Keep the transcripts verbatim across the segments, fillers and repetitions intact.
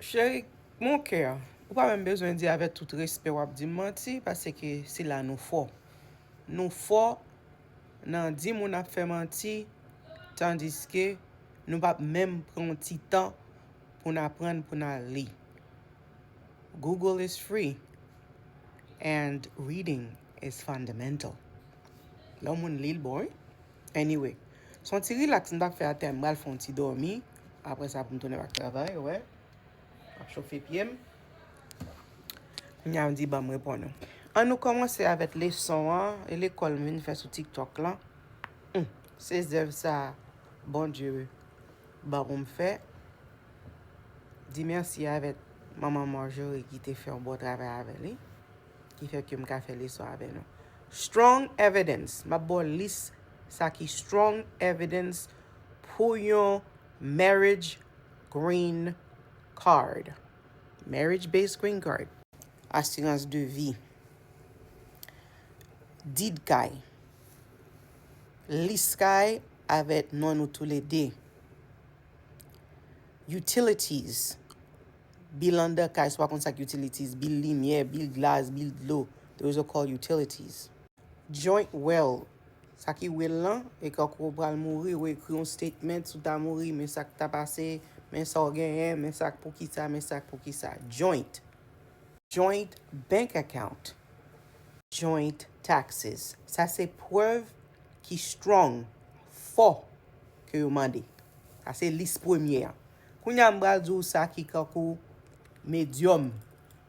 Cheri, mon kè, ou pa menm bezwen di avèk tout respè w ap di m manti, paske se la nou fò. Nou fò nan di moun ap fè manti, tandiske nou p ap menm pran yon ti tan pou n aprann, pou n al li. Google is free and reading is fundamental. Lè yon moun li, l bon, wi. Anyway, se yon ti relax m t ap fè atè a, m pral fè yon ti dòmi. Apre sa, pou m tounen pa travay, wè. M ap chofe pye m. Kounye a, m di, ban m reponn ou. Ann nou kòmanse avèk leson an, e lekòl m vin fè sou TikTok lan. Hmm, se zèv sa Bondye ban pou m fè. Di mèsi avèk manman Marjorie ki te fè yon bon travay avè li, ki fè ke m ka fè leson avè nou. Strong evidence. M ap ba w lis sa ki strong evidence pou yon marriage green card. Marriage based green card. Asirans de vi. Deed kay. Lis kay avèk non nou toulede. Utilities. Bil anndan kay, si w pa konn sa k utilities, bil limyè, bil gaz, bil dlo. Those are called utilities. Joint will. Sa ki will lan, e kankou w pral mouri, ou ekri yon statement, si w ta mouri, men sa k ta pase, men sa w genyen, men sa k poukisa, men sa k poukisa. Joint. Joint bank account. Joint taxes. Sa se prèv ki strong, fò, ke yo mande. Sa se lis premye an. Kounye a, m pral di w sa ki kankou medyòm,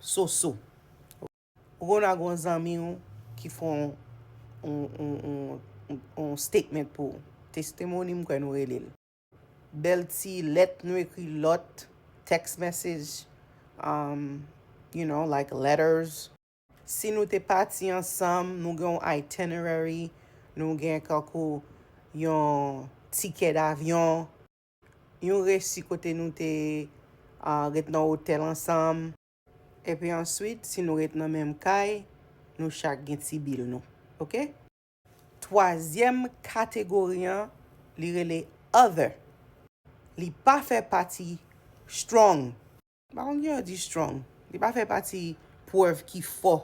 soso. Ou konn gon zanmi w ki fè yon, yon, yon, yon, yon statement pou ou. Testimony, m kwè nou rele l. Bèl ti lèt nou ekri lòt, text message, um, you know, like letters. Si nou te pati ansanm, nou gen yon itinerary, nou gen kankou yon tikè davyon, yon resi kote nou te, ah, ret nan otèl ansanm. Epi answit, si nou ret nan menm kay, nou chak gen ti bil nou. Oke? Twazyèm kategori an, li rele other. Li pa fè pati strong. M pa konn kijan yo di strong. Li pa fè pati prèv ki fò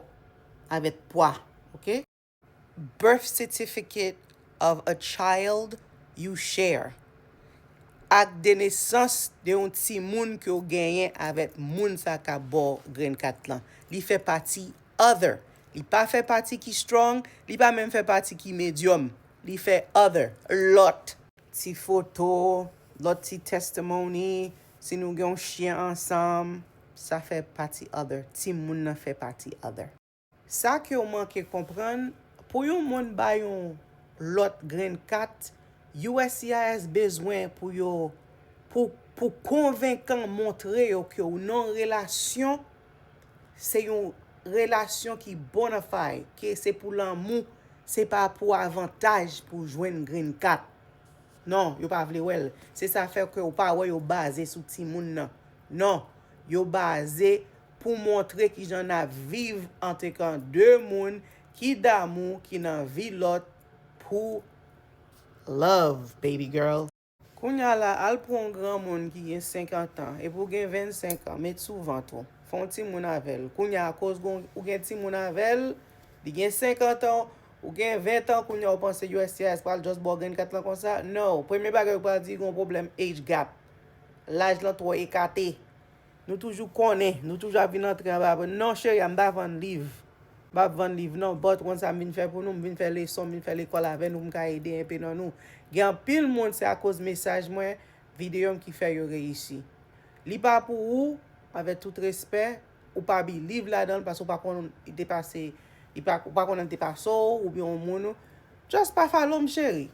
avèk pwa. Oke? Birth certificate of a child you share. Ak de nesans de yon timoun ke w genyen avèk moun sa k ap ba w green card lan. Li fè pati other. Li pa fè pati ki strong, li pa menm fè pati ki medyòm. Li fè other, lòt. Ti foto, lòt ti testimony, si nou gen yon chyen ansanm, sa fè pati other. Timoun nan fè pati other. Sa ke w manke konprann, pou yon moun bay yon lòt green card, U S C I S bezwen pou yo, pou, pou konvenkan montre yo ke w nan relasyon, se yon relasyon ki bona fide, ke se pou lanmou, se pa pou avantaj pou jwenn green card. Non, yo pa vle wè l. Se sa fè ke w pa wè yo baze sou timoun nan. Non, yo baze pou montre kijan n ap viv antanke de moun ki damou, ki nan vi lòt pou love, baby girl. Kounye a la, al pran yon granmoun ki gen senkant an, epi w gen vennsenk an, met sou vant ou. Fè yon timoun avè l. Kounye a, akoz gon, ou gen timoun avè l, li gen senkant an, ou gen ven an, kounye a, ou panse U S C I S pral just ba w green card lan konsa? No. Premye bagay yo pral di, gon pwoblèm age gap. Laj lan twò ekate. Nou toujou konnen, nou toujou ap vin antre anba. Non, cheri a, m pa vann liv. M p ap vann liv, non. But, ou konn sa m vin fè pou nou? M vin fè leson, m vin fè lekòl avè nou, pou m ka ede enpe nan nou. Gen anpil moun, se akoz mesaj mwen, videyo m ki fè yo reyisi. Li pa pou ou, avèk tout respè, ou pa believe ladan l, paske ou pa konn li te pase, li pa, ou pa konnen li te pase w, oubyen yon moun, ou just pa follow m, cheri.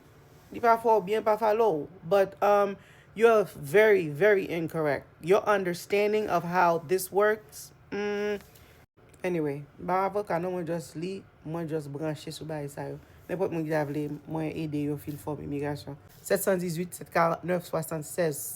Li pa fè w byen, pa follow w. But, um, you're very, very incorrect. Your understanding of how this works, mm, anyway, m pa avoka non, mwen just li, mwen just branche sou bagay sa yo. Nenpòt moun ki ta vle mwen ede yo fil fòm imigrasyon. Sèt san dizuit, sèt karant nèf, swasann sèz.